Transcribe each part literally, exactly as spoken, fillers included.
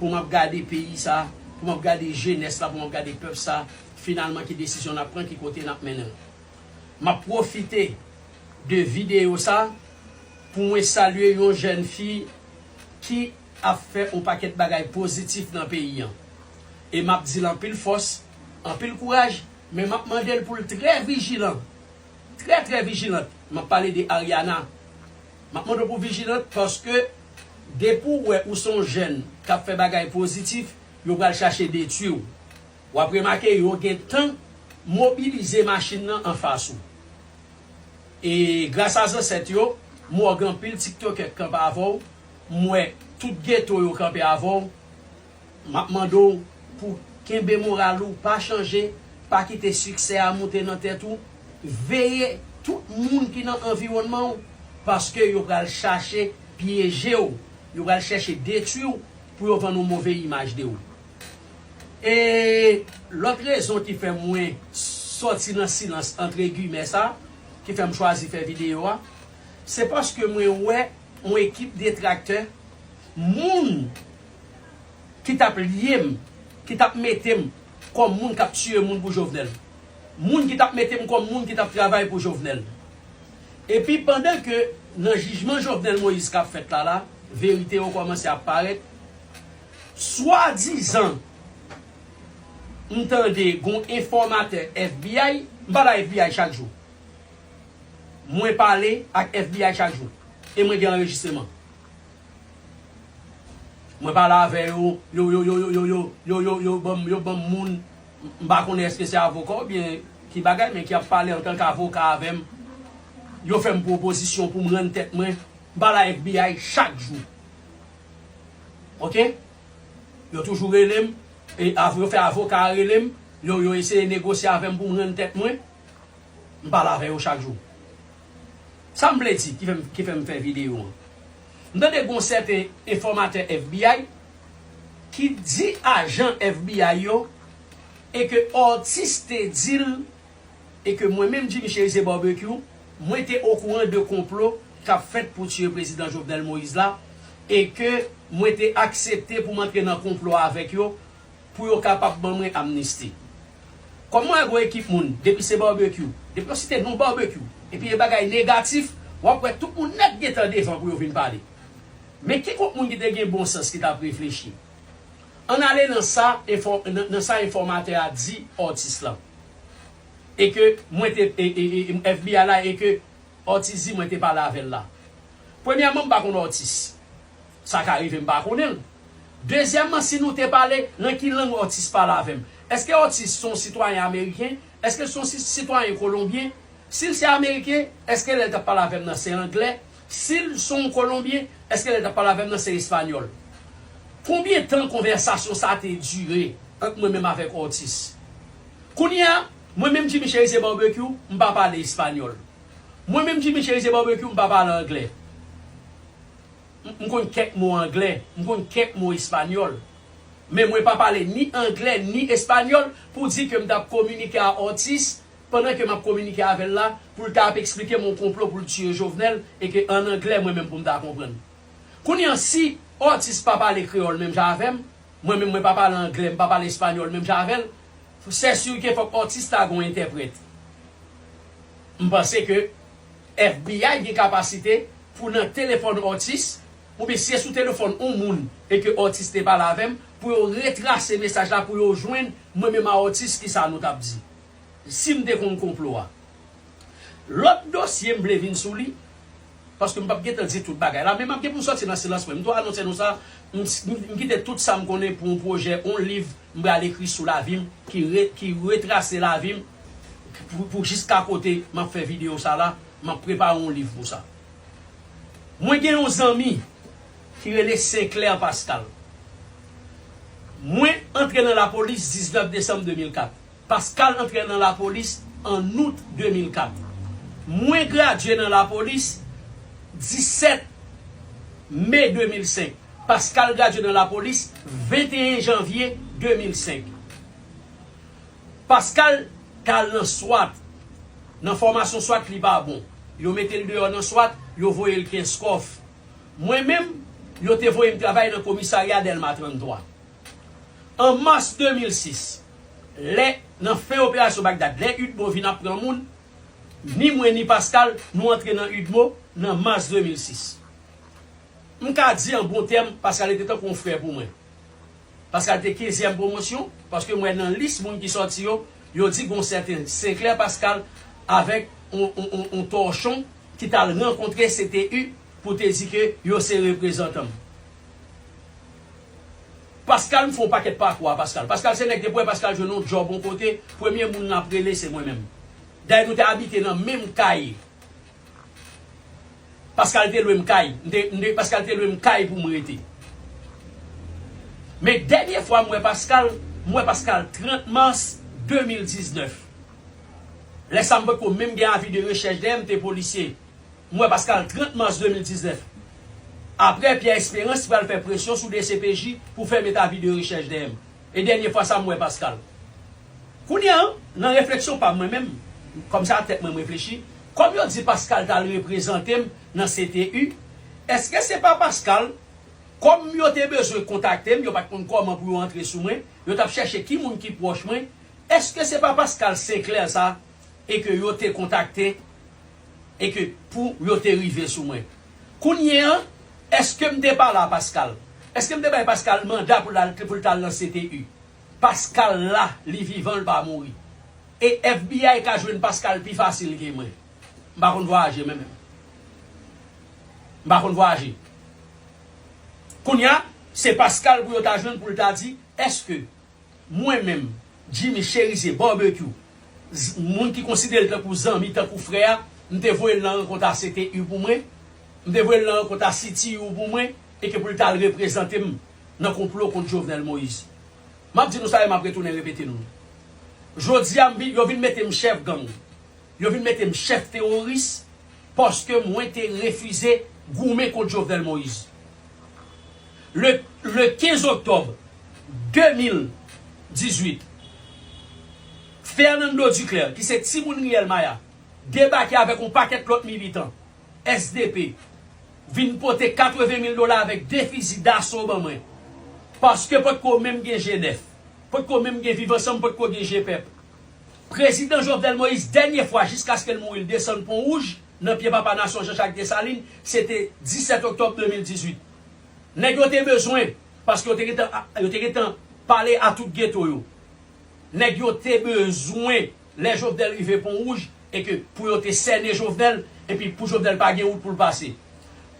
pou m ap gade peyi sa, pou m ap gade jenès la, pou m ap gade pèp sa, finalman ki desizyon n ap pran, ki kote n ap mennen l. M ap pwofite de videyo sa pou mwen salye yon jèn fi ki ap fè yon pakèt bagay pozitif nan peyi an. E m ap di l anpil fòs, anpil kouraj, men m ap mande l pou l trè vijilan. Trè, trè vijilan. M ap pale de Ariana. M ap mande w pou vijilan paske depi w wè ou se yon jèn k ap fè bagay pozitif, yo pral chache detwi w. W ap remake yo gentan mobilize machin nan anfas ou. E gras a zansèt yo, m wè w gen anpil tiktokè k kanpe avè w, m wè tout geto yo kanpe avè w. M ap mande w pou kenbe moral ou, pa chanje, pa kite siksè a moute nan tèt ou. Veye tout moun ki nan anviwònman w, paske yo pral chache pyeje w, yo pral chèche detwi w pou yo vann yon move imaj de w. E lòt rezon ki fè mwen sòti nan silans, antre gimè, sa, ki fè m chwazi fè videyo a, se paske mwen wè yon ekip detraktè, moun ki t ap lye m, ki t ap mete m kòm moun k ap tiye moun pou Jovenel. Moun ki t ap mete m kòm moun ki t ap travay pou Jovenel. Epi pandan ke nan jijman Jovenel Moïse k ap fèt la la, verite yo kòmanse ap parèt, swadizan m tande gon enfòmatè F B I, m pale a F B I chak jou. Mwen pale ak F B I chak jou. E mwen gen anrejistreman. Mwen pale avè yo, yo, yo, yo, yo, yo, yo, yo, yo, yo ban m, yo ban m moun, m pa konnen èske se avoka oubyen ki bagay, men ki ap pale antanke avoka avè m. Yo fè m pwopozisyon pou m rann tèt mwen. M pale a F B I chak jou. Oke? Yo toujou rele m, e av-, yo fè avoka a rele m, yo, yo eseye negosye avè m pou m rann tèt mwen. M pale avè yo chak jou. Sa m vle di ki fè m, ki fè m fè videyo an? M tande gon sèten enfòmatè F B I ki di ajan F B I yo e ke Ortiz te di l e ke mwen menm Jimmy Chérizier Barbecue, mwen te okouran de konplo k ap fèt pou tiye prezidan Jovenel Moïse la e ke mwen te aksepte pou m antre nan konplo a avèk yo pou yo kapab ban mwen amnisti. Kòm mwen wè gon ekip moun, depi se Barbecue, depi yo site non Barbecue, epi e bagay negatif, w ap wè tout moun nèt gentan devan pou yo vin pale. Men ki kont moun ki te gen bon sans ki t ap reflechi? Ann ale nan sa enfò-, nan, nan sa enfòmatè a di Ortiz lan. E ke mwen te, e, e, e, F B I la, e ke Ortiz di mwen te pale avè l la. Premyèman, m pa konn Ortiz. Sa ka rive m pa konnen l. Dezyèmman, si nou te pale, nan ki lang Ortiz pale avè m? Èske Ortiz se yon sitwayen ameriken? Èske l se yon si-, sitwayen kolonbyen? Si l se ameriken, èske lè l t ap pale avè m nan se anglè? Si l se yon kolonbyen, èske lè l t ap pale avè m nan se espanyòl? Konbyen tan konvèsasyon sa te dire ant mwen menm avèk Ortiz? Kounye a, mwen menm Jimmy Chérizier Barbecue, m pa pale espanyòl. Mwen menm Jimmy Chérizier Barbecue, m pa pale anglè. M, m konn kèk mo anglè, m konn kèk mo espanyòl. Men mwen pa pale ni anglè, ni espanyòl pou di ke m t ap kominike a Ortiz pandan ke m ap kominike avè l la, pou l ta ap eksplike m yon konplo pou l tiye Jovenel e ke an anglè mwen menm pou m ta konprann. Kounye a, si Ortiz pa pale kreyòl menm jan avè m, mwen menm mwen pa pale anglè, m pa pale espanyòl menm jan avè l, sè si ke fòk Ortiz ta gon entèprèt. M panse ke F B I gen kapasite pou nan telefòn Ortiz, oubyen si e sou telefòn yon moun e ke Ortiz te pale avè m, pou yo retrase mesaj la, pou yo jwenn mwen menm a Ortiz kisa nou t ap di. Si m te konn konplo a. Lòt dosye m vle vin sou li, paske m p ap gentan di tout bagay la, men m ap gen pou m sòti nan silans mwen. M tou anonse nou sa, m, m, m kite tout sa m konnen pou yon pwojè, yon liv m pral ekri sou lavi m, ki re-, ki retrase lavi m, pou, pou jiska kote m ap fè videyo sa la, m ap prepare yon liv pou sa. Mwen gen yon zanmi ki rele Sinclair Pascal. Mwen antre nan lapolis diznèf desanm de mil kat. Pascal antre nan lapolis an out de mil kat. Mwen gradye nan lapolis disèt me de mil senk. Pascal gradye nan lapolis venteyen janvye de mil senk. Pascal t al nan swat. Nan fòmasyon swat li pa bon. Yo mete l deyò nan swat, yo voye l Kenskòf. Mwen menm, yo te voye m travay nan komisarya Dèlma tranntwa. An mas de mil sis, lè, nan fen operasyon Bagdad, lè UDMO vin ap pran moun, ni mwen ni Pascal, nou antre nan UDMO nan mas de mil sis. M ka di an bon tèm, Pascal te tankou yon frè pou mwen. Pascal te kenzyèm pwomosyon, paske m wè nan lis moun ki sòti yo, yo di gon sèten Senclair Pascal avèk on, on, on, on tòchon ki t al rankontre C T U pou te di ke yo se reprezantan m. Pascal, m fè yon pakèt pakou a Pascal. Pascal se nèg depi w wè Pascal jwenn yon djòb yon kote, premye moun l ap rele se mwen menm. Dayè nou te abite nan menm kay. Pascal te lwe m kay. M te, m te, Pascal te lwe m kay pou m rete. Men dènye fwa m wè Pascal, m wè Pascal trant mas de mil diznèf. Lè sa m potko menm gen avi de rechèch dèyè m, te polisye. M wè Pascal trant mas de mil diznèf. Apre, Pierre Espérance pral fè presyon sou D C P J pou fè met avi de rechèch dèyè m. E dènye fwa sa m wè Pascal. Kounye a, nan refleksyon pa m mwen menm, kòm se a tèt mwen m reflechi, kòm yo di Pascal t al reprezante m nan C T U, èske se pa Pascal, kòm yo te bezwen kontakte m, yo pa t konn kòman pou yo antre sou mwen, yo t ap chèche ki moun ki pwòch mwen, èske se pa Pascal Senclair sa e ke yo te kontakte e ke pou yo te rive sou mwen? Kounye a, èske m te pale a Pascal? Èske m te bay Pascal manda pou l al, pou l t al nan C T U? Pascal la, li vivan, l pa mouri. E F B I ka jwenn Pascal pi fasil ke mwen. M pa konn vwayaje menm. M pa konn vwayaje. Kounye a, se Pascal pou yo ta jwenn pou l ta di, èske mwen menm, Jimmy Chérizier Barbecue, z- moun ki konsidere l tankou zanmi, tankou frè a, m te voye l nan rankont a C T U pou mwen, m te voye l nan rankont a C T U pou mwen, e ke pou l t al reprezante m nan konplo kont Jovenel Moïse. M ap di nou sa e m ap retounen repete nou. Jodi a, m vin, yo vin mete m chèf gang. Yo vin mete m chèf teworis paske mwen te refize goumen kont Jovenel Moïse. Le, le kenz oktòb de mil dizuit, Fernando Duclair, ki se timoun Riyèl Maya, debake avèk yon pakèt lòt militan S D P, vin pote katreven mil dola avèk de fizi daso ban mwen. Paske potko menm gen G nèf, potko menm gen Viv Ansanm, potko gen G pèp. Prezidan Jovenel Moïse, dènye fwa, jiskaske l mouri, l desann Pon Wouj, nan pye papa nasyon Jean Jacques Dessalines, se te disèt oktòb de mil dizuit. Nèg yo te bezwen, paske yo te gentan, yo te gentan pale a tout geto yo. Nèg yo te bezwen, lè Jovenel rive Pon Wouj, e ke pou yo te sènen Jovenel, epi pou Jovenel pa gen wout pou l pase.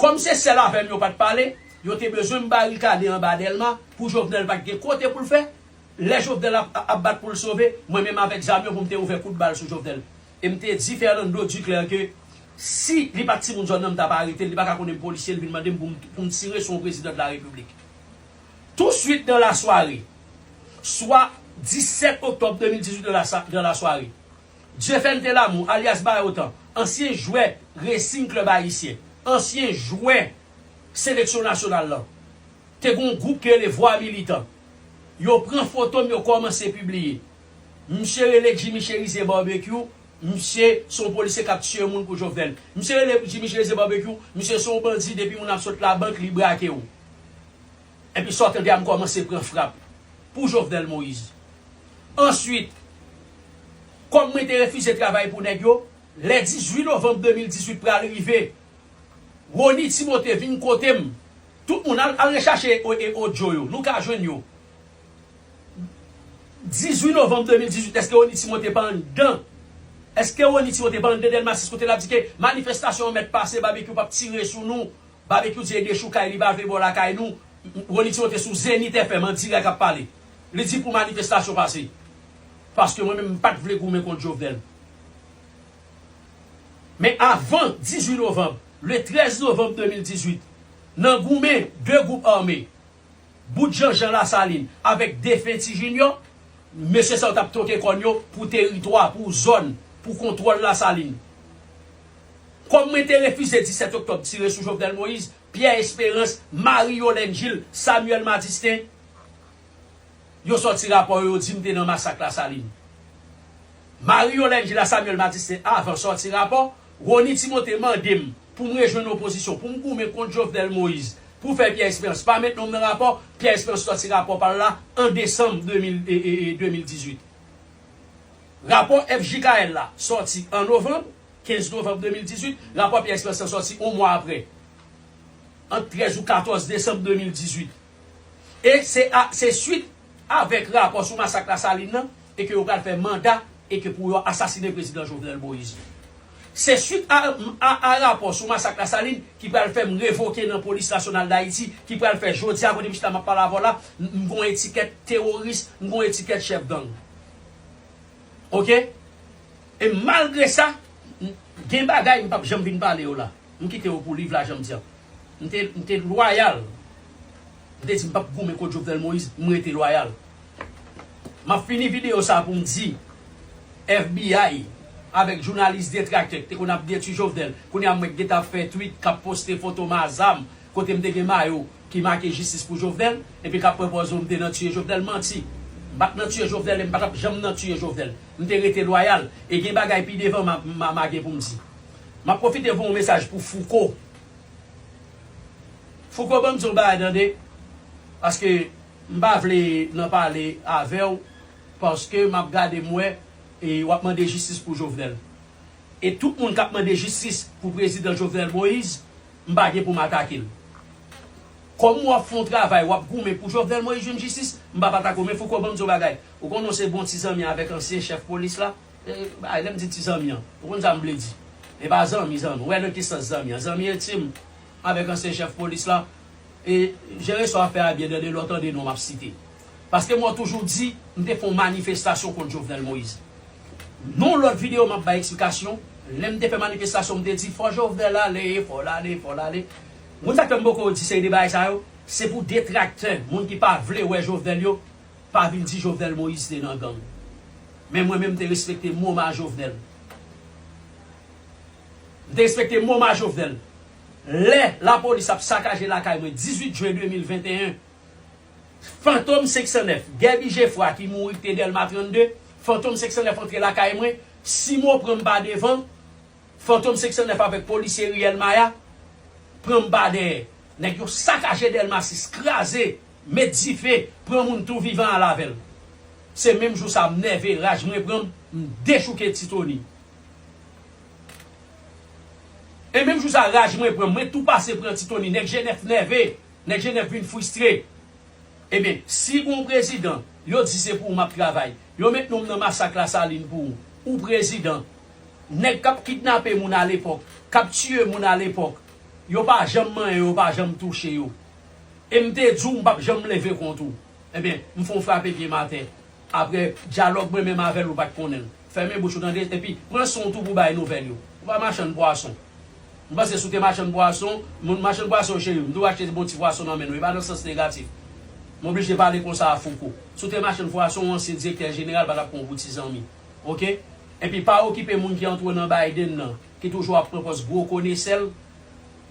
Kòm se sèl avè m yo pa t pale, yo te bezwen m barikade anba Dèlma pou Jovenel pa t gen kote pou l fè. Lè Jovenel ap, ap bat pou l sove, mwen menm avèk zam yo pou m te ouvè kout bal sou Jovenel. E m te di Fernando Duclair ke si li pa t timoun zòn nan, m t ap arete l, li pa ka konnen m polisye, l vin mande m pou m, pou m tire sou yon prezidan de la repiblik. Touswit nan lasware, swa disèt oktòb de mil dizuit nan lasa- nan lasware, Dieuphène Telamour, alyas Bayotan, ansyen jwè Racing Club Haïtien, ansyen jwè seleksyon nasyonal lan, te gen yon gwoup ki rele Vwa Militan. Yo pran foto m, yo kòmanse pibliye. Misye rele Jimmy Chérizier Barbecue, misye se yon polisye k ap tiye moun pou Jovenel. Misye rele Jimmy Chérizier Barbecue, misye se yon bandi, depi moun ap sot labank, li brake w. Epi sa w tande a, m kòmanse pran frap pou Jovenel Moïse. Answit, kòm mwen te refize travay pou nèg yo, lè dizuit novanm de mil dizuit pral rive, Rony Timothé vin kote m. Tout moun al, al rechache o- e- odyo yo. Nou ka jwenn yo. Dizuit novanm de mil dizuit, èske Rony Timothé pa anndan? Èske Rony Timothé pa anndan Dèlma sis kote l ap di ke manifestasyon an mèt pase, Babekyou p ap tire sou nou? Babekyou di e dechoukay li pa vle bò lakay nou. Rony Timothé sou Zenith F M an dirèk ap pale. Li di pou manifestasyon pase. Paske mwen menm m pa t vle goumen kont Jovenel. Men avan dizuit novanm, le trèz novanm de mil dizuit, nan goumen de gwoup ame, Bout Janjan Lasalin avèk defen Ti Jinyò, mesye sa yo t ap twoke kòn yo pou teritwa, pou zòn, pou kontwòl Lasalin. Kòm mwen te refize disèt oktòb tire sou Jovenel Moïse, Pierre Espérance, Marie Yolène Gilles, Samuel Madistin, yo sòti rapò yo, yo di m te nan masak Lasalin. Marie Yolène Gilles ak Samuel Madistin avan sòti rapò, Rony Timothé mande m pou m rejwenn opozisyon, pou m goumen kont Jovenel Moïse. pou fè Pierre Espérance pa met non m nan rapò. Pierre Espérance sòti rapò pa l la an desanm de mil, e, e, e, de mil dizuit. Rapò F J K L la sòti an novanm, kenz novanm de mil dizuit. Rapò Pierre Espérance lan sòti yon mwa apre, ant trèz ou katòz desanm de mil dizuit. E se a, se swit avèk rapò sou masak Lasalin nan, e ke yo pral fè manda, e ke pou yo asasinen prezidan Jovenel Moïse. Se swit a, a, a rapò sou masak Lasalin ki pral fè m revoke nan Polis Nasyonal Dayiti, ki pral fè jodi a, kote m chita m ap pale avè w la, m, m gon etikèt teworis, m gon etikèt chèf gang. Oke? E malgre sa, m, gen bagay m p ap janm vin pale yo la. M kite yo pou liv la, jan m di an. M te, m te lwayal. M te di m p ap goumen kont Jovenel Moïse, m rete lwayal. M ap fini videyo sa pou m di F B I avèk jounalis detraktè ki te konn ap detwi Jovenel, kounye a mwen k gentan ap fè tweet, k ap poste foto m a zam, kote m te gen mayo ki make jistis pou Jovenel, epi k ap pran pòz yo m te nan tiye Jovenel, manti. M pa t nan tiye Jovenel e m pa t ap janm nan tiye Jovenel. M te rete lwayal. E gen bagay pi devan m a, m a, m a gen pou m di. M ap pwofite voye yon mesaj pou Fouco. Fouco, ban m di yon bagay tande, paske m pa vle nan pale avè w, paske m ap gade m wè, e w ap mande jistis pou Jovenel. E tout moun k ap mande jistis pou prezidan Jovenel Moïse, m pa gen pou m atake l. Kòm w ap fè yon travay, w ap goumen pou Jovenel Moïse jwenn jistis, m p ap atake w. Men Fouco, ban m di w bagay. Ou konnen w se bon ti zanmi avèk ansyen chèf polis la? E, ay, lè m di ti zanmi an, ou konn sa m vle di. E pa zanmi, zanmi. Ou wè nan ki sans zanmi an? Zanmi entim avèk ansyen chèf polis la. E jere sa w ap fè a byen, tande, lè w tande non m ap site. Paske mwen toujou di, m te fè yon manifestasyon kont Jovenel Moïse. Nan yon lòt videyo, m ap bay eksplikasyon. Lè m te fè manifestasyon, m te di, fò Jovenel ale, fò l ale, fò l ale. Moun sa k fè m poko di seri de bagay sa yo, se pou detraktè, moun ki pa vle wè Jovenel yo, pa vin di Jovenel Moïse te nan gang. Men mwen menm, m te respekte mo m a Jovenel. M te respekte mo m a Jovenel. Lè lapolis ap sakaje lakay mwen, dizuit jen de mil venteyen, Fantom senk san nèf, Guerby Geffroy ki mouri, ki te Dèlma trannde, Fantom senk san nèf antre lakay mwen, Simo pran m pa devan, Fantom senk san nèf avèk polisye Riel Maya pran m pa dèyè. Nèg yo sakaje Dèlma sis, kraze, met dife, pran moun tou vivan al avè l. Se menm jou sa a, m nève, raj mwen pran m, m dechouke Ti Tony. E menm jou sa a, raj mwen pran m, mwen tou pase pran Ti Tony. Nèg G nèf nève, nèg G nèf vin fristre. Ebyen, si gon prezidan, yo di se pou ou m ap travay, yo met non m nan masak Lasalin pou ou, ou prezidan, nèg k ap kidnape moun alepòk, k ap tiye moun alepòk, yo pa janm manyen yo, yo pa janm touche yo. E m te di w m p ap janm leve kont ou. Ebyen, m fè w frape pye m atè. Apre, dyalòg mwen menm avè l, ou pa t konnen l. Fèmen bouch ou tande, epi pran son w tou pou bay nouvèl yo. Ou pa machann pwason. M panse si w te machann pwason, moun machann pwason cheri, m tou achte bon ti pwason nan men nou, e pa nan sans negatif. M oblije pale konsa a Fouco. Si w te machann pwason, yon ansyen direktè jeneral pa t ap pran w pou ti zanmi. Oke? Epi pa okipe moun ki antre w nan Biden nan, ki toujou ap pran pòz gwo konesè l.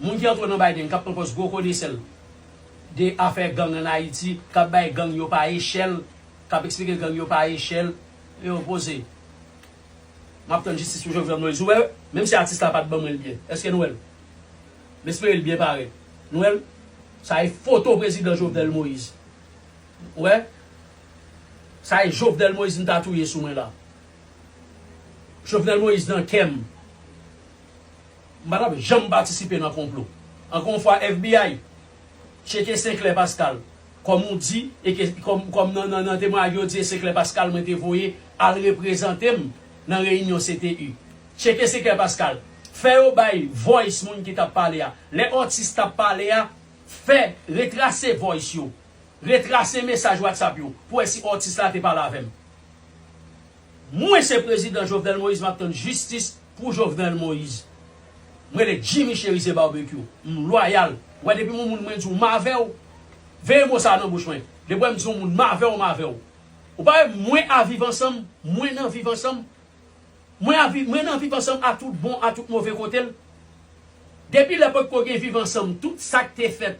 Moun ki antre w nan Biden, k ap pran pòz gwo konesè l de afè gang ann Ayiti, k ap bay gang yo pa echèl, k ap eksplike gang yo pa echèl, yo poze. M ap tann jistis pou Jovenel Moïse. Ou wè, menm si atis la pa t ban mwen l byen. Èske nou wè l? M espere l byen parèt. Nou wè l? Sa e foto prezidan Jovenel Moïse. Ou wè? Sa e Jovenel Moïse m ta touye sou mwen la. Jovenel Moïse nan kè m. M pa t ap janm patisipe nan konplo. Ankò yon fwa, F B I, tcheke Senclair Pascal. Kòm ou di, e ke, kòm, kòm nan, nan, nan temwayaj yo di, e Senclair Pascal mwen te voye al reprezante m nan reyinyon C T U. Tcheke Senclair Pascal. Fè yo bay voice moun ki t ap pale a. Lè Ortiz t ap pale a, fè, retrase voice yo. Retrase mesaj WhatsApp yo pou wè si Ortiz la te pale avè m. Mwen se prezidan Jovenel Moïse, m ap tann jistis pou Jovenel Moïse. Mwen rele Jimmy Chérizier Barbecue. M lwayal. Ou wè depi m yon moun mwen di w m avè w. Veye mo sa a nan bouch mwen. Depi w wè m di yon moun m avè w, m avè w. Ou pa wè mwen a Viv Ansanm, mwen nan Viv Ansanm. Mwen a vi-, mwen nan Viv Ansanm a tout bon, a tout move kote l. Depi lè potko gen Viv Ansanm, tout sa k te fèt,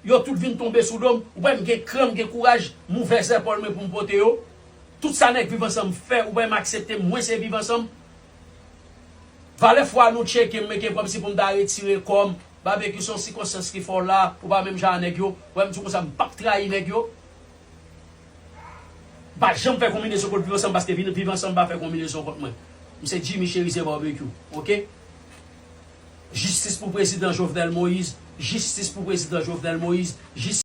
yo tout vin tonbe sou do m. Ou pa wè m gen kran, m gen kouraj, m ouvè zèpòl mwen pou m pote yo. Tout sa nèg Viv Ansanm fè, ou pa wè m aksepte, mwen se Viv Ansanm. Valè fwa nou tcheke m, men ke kòmsi pou m ta retire kò m, Babekyou, se yon sikonstans ki fè w la, ou pa menm jan a nèg yo. Wè, m di w konsa, m p ap trayi nèg yo. M pa janm fè konbinezon kont Viv Ansanm paske vin, Viv Ansanm pa fè konbinezon kont mwen. M se Jimmy Chérizier Barbecue, oke? Jistis pou prezidan Jovenel Moïse, jistis pou prezidan Jovenel Moïse, jistis